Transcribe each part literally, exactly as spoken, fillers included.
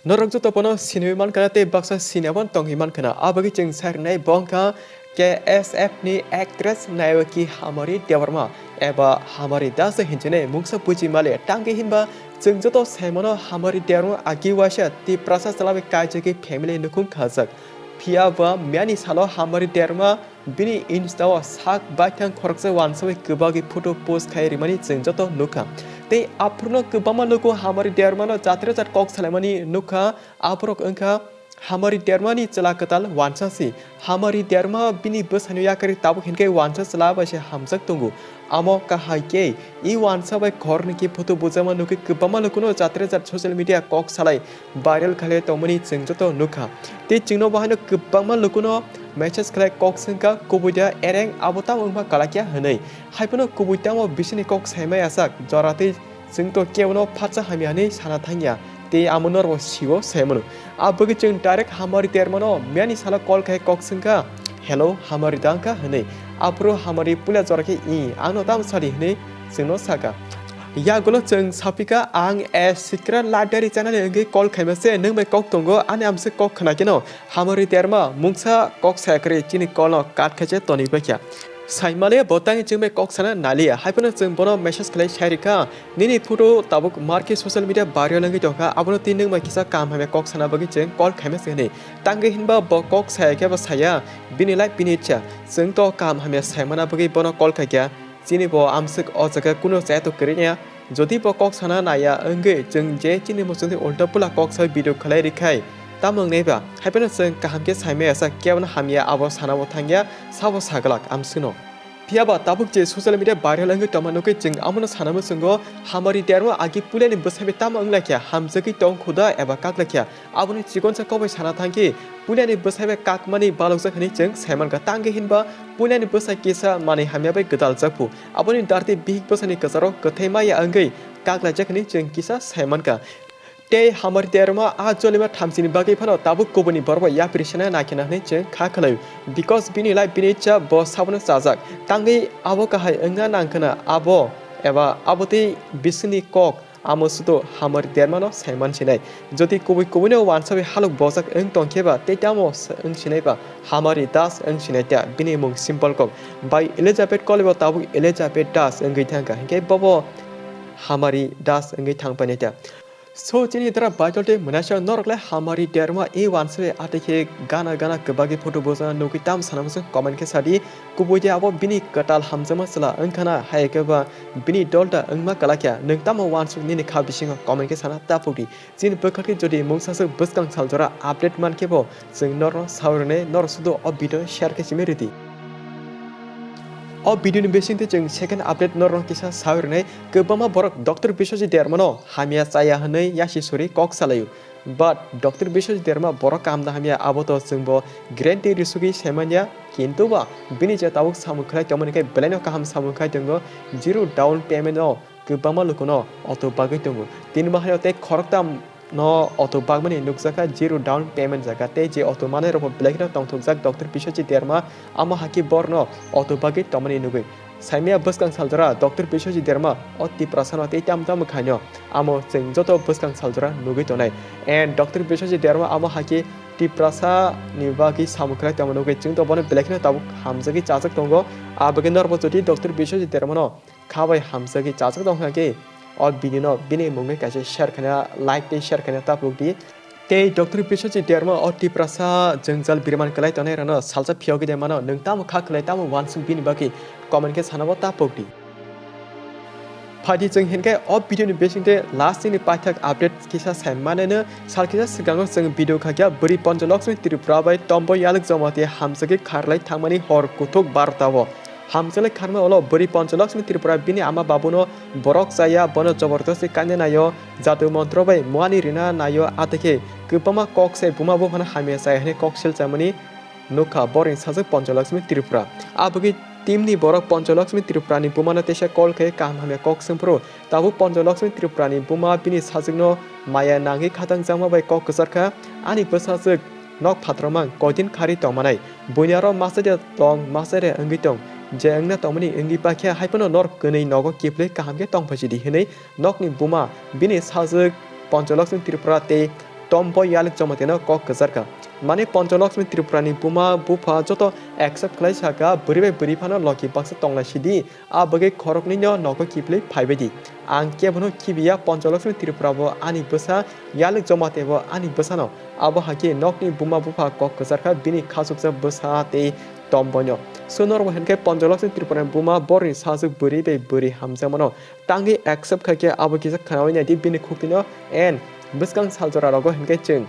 Norok joto bono sinwi mankha tei baksa sinabo tongwi mankha. Abagwi chwng sairwnai bo wngkha K S F ni actress Nayaki Hamari Debbarma eba Hamari Das hinjinai mungsa buji male tangwi hinba chwng joto saimano Hamari Debbarma agi waisa Tiprasa chwlabai kaijagwi family nukhung khajak. Phiya ba miyani salo Hamari Debbarma bini Insta o sak baithang khoroksa uansugwi kwbagwi photo post khai rimani chwng joto nukha. Tei aphurno kwbangma luku Hamari Debbarma no jatre jat kok salaimani nukha, aphurok wngkha Hamari Debbarma ni chwla kwtal uansa si. Hamari Debbarma bini bwsani yakarwi tabuk hinkhe uansa chwla bai se hamjak tongo. Amo kahai khe i uansa bai khoroknwi khe photo bujama nukwi kwbangma lukuno jatre jat social media kok salai viral khalai tongmani chwng joto nukha. Tei chwngno bo haino kwbangma lukuno message khlai kok swngkha, kubui da ereng abo tamo wngma kalakya hwnwi. Haiphano kubui tamo bisini kok saimai achak, jora tei chwng to kebono phatsa hamya hwnwi sana thangya, tei amo norbo sio saimano. Abagwi chwng direct Hamari Debbarma no miyani salo call khai kok swngkha, "Hello, Hamari da wngkha?" hwnwi. Aphuru Hamari puila jora khe, "I, angno tamo sadi?" hwnwi chwngno saka. Yagulo chwng sapikha, "Ang a secret library channel ni wngwi call khaima se, nwng bai kok tongo, ani amswk kok khna keno?" Hamari Debbarma mungsa kok saya kwrwi chini call no cut khaise toni baikha. Saimale bo tangwi chwng bai kok sana naliya, haiphano chwng bono message khlai sai rikha, "Nini photo tabuk market social media viral wngwi tongkha, abono twi nwng bai kisa kaham hamya kok sana bagwi chwng call khaima se," hwnwi. Tangwi hinba bo kok saya khe bo saya, bini life bini ichha. Chwng to kaham hamya saimana bagwi bono call khaikha. Chini bo amswk o jaga kuno chaya to kwrwi ya. Jodi bo kok sana naiya wngwi chwng je chini muchungni ulta pula kok sai video khlai rikhai, tamo wngnai ba? Haiphano chwng kaham khe saimaya sa kebono hamya abo sanabo thangya, sabo saglak amswkno. Phiya ba tabuk je social media viral wngwi tongma nukwi chwng amono sana muchungo Hamari Debbarma agi puilani bwsai bai tamo wnglaikha, hamjagwi tong khuda eba kaklaikha. Aboni chikonsa kokbai sana thangkhe, puilani bwsai bai kakmani balokjak hwnwi chwng saimankha. Tangwi hinba puilani bwsai kisa manwi hamya bai gwdaljakphu. Aboni dartwi bihik bwsani kwcharo kwthai maya wngwi kaklaijak hwnwi chwng kisa saimankha. Tei Hamari Debbarma a jolima thamchini bagwi phano tabuk kubuni borok bai yapri sena naikhe na hwnwi chwng kha khwlaio. Because bini life bini ichha bo sabono chajak. Tangwi abo kahai wngna nangkhwna abo eba abotwi bisingni kok amo sudo Hamari Debbarma no saiman sinai. Jodi kubui kubui no uansa bai halok bojak wng tongkhe ba tei tamo s-, wng sinai ba Hamari Das wng sinai ta bini mung simple kok. Bai Elizabeth College o tabuk Elizabeth Das wngwi thangkha. Hinkhe bobo Hamari Das wngwi thangpainai ta. So chini dara viral tei mwnasa norok le Hamari Debbarma e uansa bai atekhe gana gana kwbagwi photo bojana nugwi tam sana muchung comment khe sadi. Kubui de abo bini kwtal hamjakma chwla wngkhana, hai khe ba bini dolta wngma kwlakya. Nwng tamo uansuk nini kha bisingo comment khe sana tapukdi. Chini bwkhaktwi jodi mungsaswk bwskang saljora update mankhe bo chwng norno sawi rwnai, norok sudo o video share khe simi rwdi. O video ni bisingtwi chwng second update norno kisa sawi rwnai. Kwbangma borok Doctor Biswajit Debbarma no hamya chaya hwnwi yasi suri kok salaio. But Doctor Biswajit Debbarma borok kaham da hamya abo to chwngbo guarantee risugwi saimanya, kintu ba bini je tabuk samung khlai tongmani khe belaino kaham samung khai tongo, zero down payment o kwbangma lukuno auto bagwi tongo. Tini bo haino tei khoroktam no auto bagmani nukjakha zero down payment jaga tei je auto manai rokbo belai kheno tongthokjak Doctor Biswajit Debbarma amo hakhe borno auto bagwi tongmani nugwi. Saimaya bwskang saljora Doctor Biswajit Debbarma o Tiprasano tei tamo tamo khaino amo chwng joto bwskang saljora nugwi tonai. And Doctor Biswajit Debbarma amo hakhe Tiprasa ni bagwi samung khlai tongma nugwi chwng to bono belai kheno tabuk hamjagwi chajak tongo. Abagwi norbo jodi Doctor Biswajit Debbarmano kha bai hamjagwi chajak tongkha khe o video no bini mungwi kaisa share khaina, like tei share khaina tapukdi. Tei Doctor Biswajit Debbarma o Tiprasa jwngjal biriman kwlai tongnai rokno salsa phiyogwi de mano, nwng tamo kha khwlai tamo uansuk bini bagwi comment khe sanabo tapukdi. Phaidi chwng hinkhe o video ni bisingtwi last ni paithak update kisa sai maneno. Sal kisa swkango chwng video khakya bwrwi Panchalaxmi Tripura bai Tombo Yalwk Jamatia hamjagwi kharlai thangmani hor kuthuk barota o. Hamjakle kharma ulo bwrwi Panchalaxmi Tripura bini ama babuno borok chaya, bono jobordasti kaina naio, jadu montro bai muani rina naio, atekhe kwbangma kok se buma buphano hamya chaya hwnwi kok silchamani nukha borokni sajwk Panchalaxmi Tripura. Abagwi team ni borok Panchalaxmi Tripura ni bumano teisa call khai kaham hamya kok swngphuru. Tabuk Panchalaxmi Tripura ni buma bini sajwkno maya nangwi khatangjakma bai kok kwcharkha, "Ani bwsajwk nok phatromang koidin khari tongmanai. Buini aro masai de tong, masai de wngwi tong. Je wngna tongmani wngwi pakhe haiphano nor kwnwi nogo kiphilwi kaham khe tongphaisidi," hwnwi nokni buma bini sajwk Panchalaxmi Tripura tei Tombo Yalik Jomatino kok kwcharkha. Mani Poncho Lakshmi Tripurani buma bupha joto accept khlai sakha, bwrwi bai bwrwi phano loki baksa tonglai sidi, a bagwi khoroknwino nogo kiphilwi phaibaidi. Ang kebono khibiya, Poncho Lakshmi Tripura bo ani bwsa, Yalik Jomati bo ani bwsano. Abo hakhe nokni buma bupha kok kwcharkha, bini khachuksa bwsa tei Tomboino. Sunorbo hinkhe Poncho Lakshmi Tripurani buma borni sajwk bwrwi bai bwrwi hamjakmano. Tangwi accept khaikhe abo kisa khnawi naidi bini khuknwino, en bwskang saljorarogo hinkhe chwng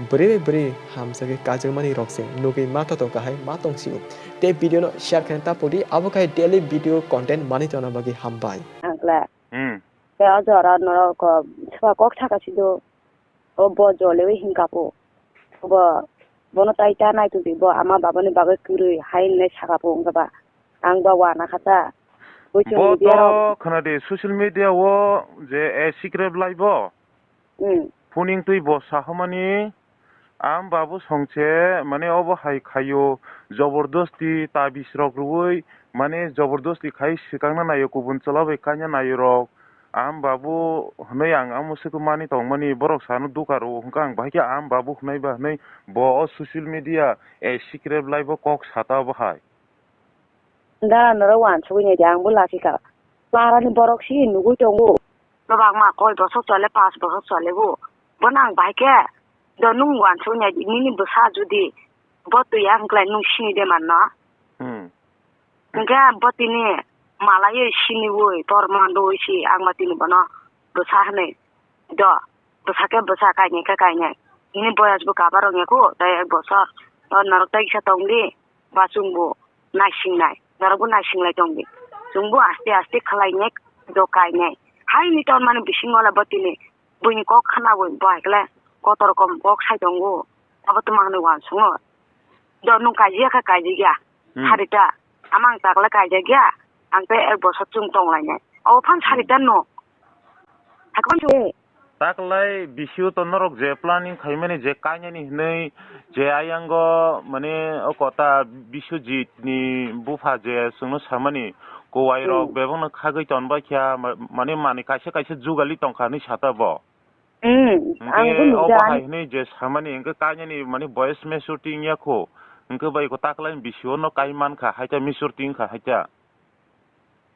bwrwi bai bwrwi hamjakgwi kaijakmani rok se nugwi ma tongkha hai ma tong sio. Tei video no share khaina ta pudi, abo khai daily video content manwi tongna bagwi hambai. Angla. Hmm. Tei o jora norok, uh, soba kok saka sido. O bo jolewi hinkapo. Bo, bono tai ta nai tongdi, bo ama babani bagwi kwrwi hai hinwi sakapo wngkha ba. Ang ba wana kha ta. Bo to khwnadi social media o je, eh, secret life o. Hmm. Phuning twi bo sahomani, ang babu songche, mane obo hai khaio, jobordosti tabis rok rwui, mane jobordosti khai swkangna naio, kubun chwla bai kaina naio rok. Ang babu hwnwi ang amo swkang mani tongmani, borok sano duka rwo hwnkha, ang bahai khe ang babu hwnwi ba hwnwi bo o social media, eh, secret life o kok sata obo hai. Dara norok wansugwi naidi, ang bo lachikha. Parani borok si nugwi tongo. Kwbangma koi bosok chole, panch bosok chole bo. Bono ang bahai khe, do nwng wansugwi naidi, nini bwsa judi bo twiya hwnkhe nwng sini de manno. Hmm. Hwnkhe bo tini malaiwi siniwi, porman rwui si, ang ma tini bono bwsa hwnwi. Do, bwsa khe bwsa, kainai khe kainai. Nini boyas bo kabar wngya kho, tei ek bosor. O norok tei kisa tongdi. Ba chwngbo naisingnai, norokbo naisinglai tongdi. Chwngbo aste aste khlainai, do kainai. Haini tonmani bisingo le bo tini buini kok khnaui bo hai khe le kotor rokom kok sai tongo. Abo tongma hwnwi uansukno. Do nwng kaijak ya khe kaijak ya. Hmm. Sarita, ama ang takle kaijak ya, ang tei ek bosor chwng tonglainai. Abo phan hmm sarita no. Hakon chwng. Taklai bisio to norok je planning khaimani, je kainani hinwi, je ayango, mane, o kota Biswajit ni bupha je chwngno samani, kuwai rok hmm bebakno khagwi tonbaikha, ma-, mane, manwi kaisa kaisa jugali tongkha hinwi sata bo. Hmm, hwnkhe ang bo obo nukha hai ani hinwi je samani, hwnkhe kainani, mane, boyes maturity wngya kho, hwnkhe bai ko taklai bisio no kai mankha, haita maturity wngkha, haita.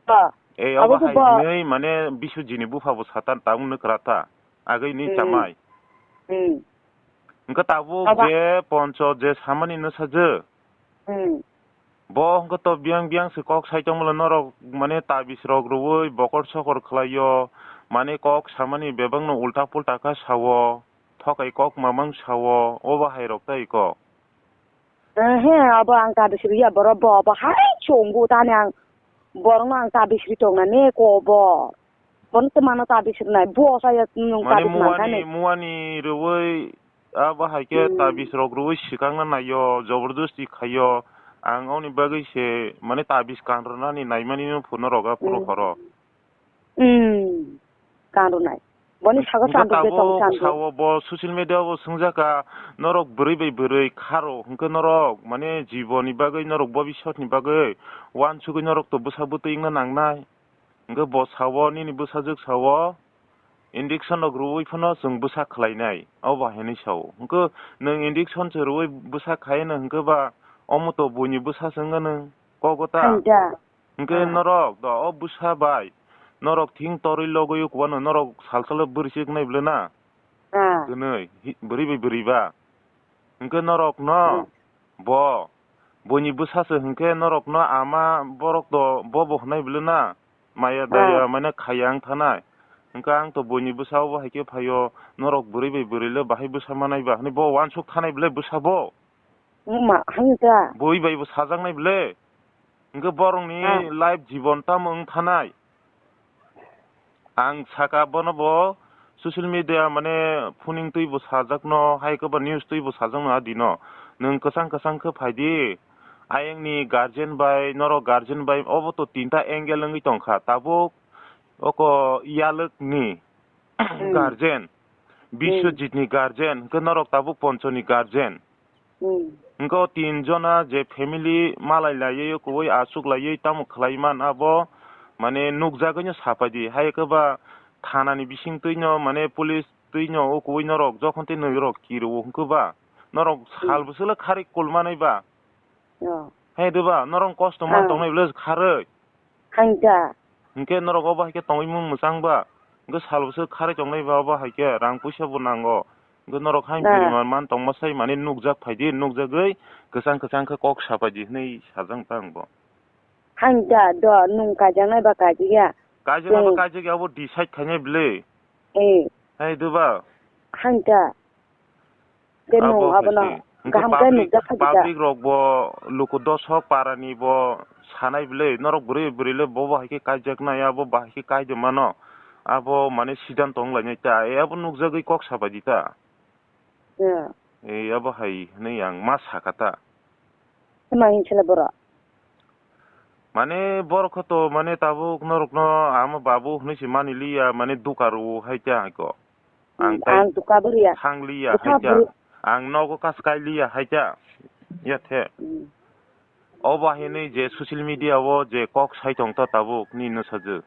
Ba. Ei, abo obo hai ba hinwi, mane, Biswajini bupha bo satan tabuk nukra ta. Agwi ni hmm chamai. Hmm. Hwnkhe tabuk aba je Poncho je samani no sajwk. Hmm. Bo hwnkhe to biyang biyang se kok sai tongmolo norok, mane, tabis rok rwui bokor sokor khlaio. Mane, kok samani bebakno ulta pulta kha sao. Thokai kok mamang sao. Obo hai rok tai kok. Ehe, abo ang ta bisiri ya, borok bo, bo hai chongo tani ang, borokno ang ta bisiri tongnani ko bo. Bono twmano ta bisiri nai, bo sa ya nwng ta mane bisiri muani, mankha ni. Muani rwui, abo hai khe hmm tabis rok rwui swkangna naio, jobordosti khaio. Ang oni bagwi se, mane tabis kanrwnani naimani no phuno rok a phuru hmm horo. Hmm. Kanrwnai. Boni sago hwnkhe chanduk de tong tabuk chanduk. Sao bo social media bo swngjaka, norok bwrwi bai bwrwi kharo, hwnkhe norok, mane, jiboni bagwi, norok bobisotni bagwi, uansugwi norok to bwsa bwtwi wngna nangnai. Hwnkhe bo sao, nini bwsajwk sao, injection rok rwui phano chwng bwsa khlainai, obo hai hinwi sao. Hwnkhe nwng injection se rwui bwsa khaino hwnkhe ba, omo to buini bwsa se wngya nwng, kogo ta? Hanja. Hwnkhe ah norok do o bwsa bai norok thing torwi logwi kwbano norok sal salo bwrwi se wngnai bwle na? Ah. Kwnwi, hi-, bwrwi bai bwrwi ba. Hwnkhe norok no hmm bo buini bwsa se hwnkhe norok no ama borok do bo bo hwnai bwle na? Maya ah daya mane khaya wng thanai. Hwnkhe ang to buini bwsa o bo hai khe phaio, norok bwrwi bai bwrwi le bahai bwsa manai ba hwnwi bo uansuk thanai bwle bwsa bo. Ma, hangta. Bui bai bo sajaknai bwle. Hwnkhe borokni ah life jibon tamo wng thanai. Ang saka bono bo social media mane phuning twi bo sajakno, hai khe bo news twi bo sajakno a dino. Nwng kwchang kwchang khe phai di. Ayangni guardian bai, norok guardian bai, obo to tinta angle wngwi tongkha. Tabuk oko Yalwkni hmm guardian, hmm Biswajitni guardian, hwnkhe norok tabuk Ponchoni guardian. Hmm. Hwnkhe o tin jona je family malai laiwi, kubui achuk laiwi tamo khlai man abo, mane, nukjagwino sapai di. Hai khe ba thanani bising twino, mane, police twi no o kuwi norok jokhon tei norok kiri o hwnkhe ba norok sal bwswk le kharwi kul manai ba. Oh. Hai de ba norok kosto man Ah. tongnai bwle kharwi. Hangja. Hwnkhe norok obo hai khe tongwi mung mwchang ba. Hwnkhe sal bwswk kharwi tongnai ba obo hai khe rang puisa bo nango. Hwnkhe norok hai Na. Biri man man tongma sai mani nukjak phai di, nukjagwi kwchang kwchang khe kok sapai di hwnwi sajak tang bo. Hangja do nung kaijaknai ba kaijak ya. Kaijaknai ba Chwng. Kaijakya abo decide khainai bwle. Eh. Hai de ba. Hangja. Ke Abo nung abono hai se. Hwnkhe kaham khe public, nukjak kha public rok bo luku dosok para ni bo sanai bwle norok bwrwi bwrwi le bo bo hai khe kaijak nai abo bahai khe kai de mano abo mane siddhanto wng lai nai ta e abo nukjagwi kok sabai di ta. Yeah. E abo hai hwnwi ang ma saka ta. Tama hin sila borok. Mane borok kho to mane tabuk norokno ama babu hwnwi se mani liya, mane duka rwo hai khe hai ko. Ang Hmm, tei ang duka bo riya. Thang liya Bwkha hai khe. Bwrwi- Ang nogo kas kai liya hai khe. Ya the. Hmm. Obo hai hwnwi je social media o je kok sai tong ta tabuk ni no sajwk.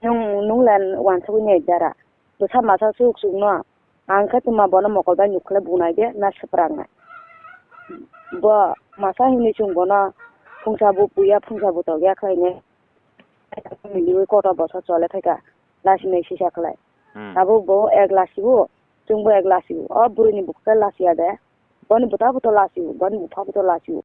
Nwng, nwng le wansugwi nai dara. Bwsa masa suk suk no. Ang khe tuma bono mokol bai nuk khle bunai de na swprangnai. Bo masa hwnwi chwng bono phungsa bo puya, phungsa bo tokya khlainai. Miliwi kotor bosor chole phaikha. Lasinai sisa khlai. Hmm. Tabuk bo ek lasiwo, chwng bo ek lasiwo. O bwrwini bukhe lasiya de. Boni bwtha bo to lasiwo, boni bupha bo to lasiwo.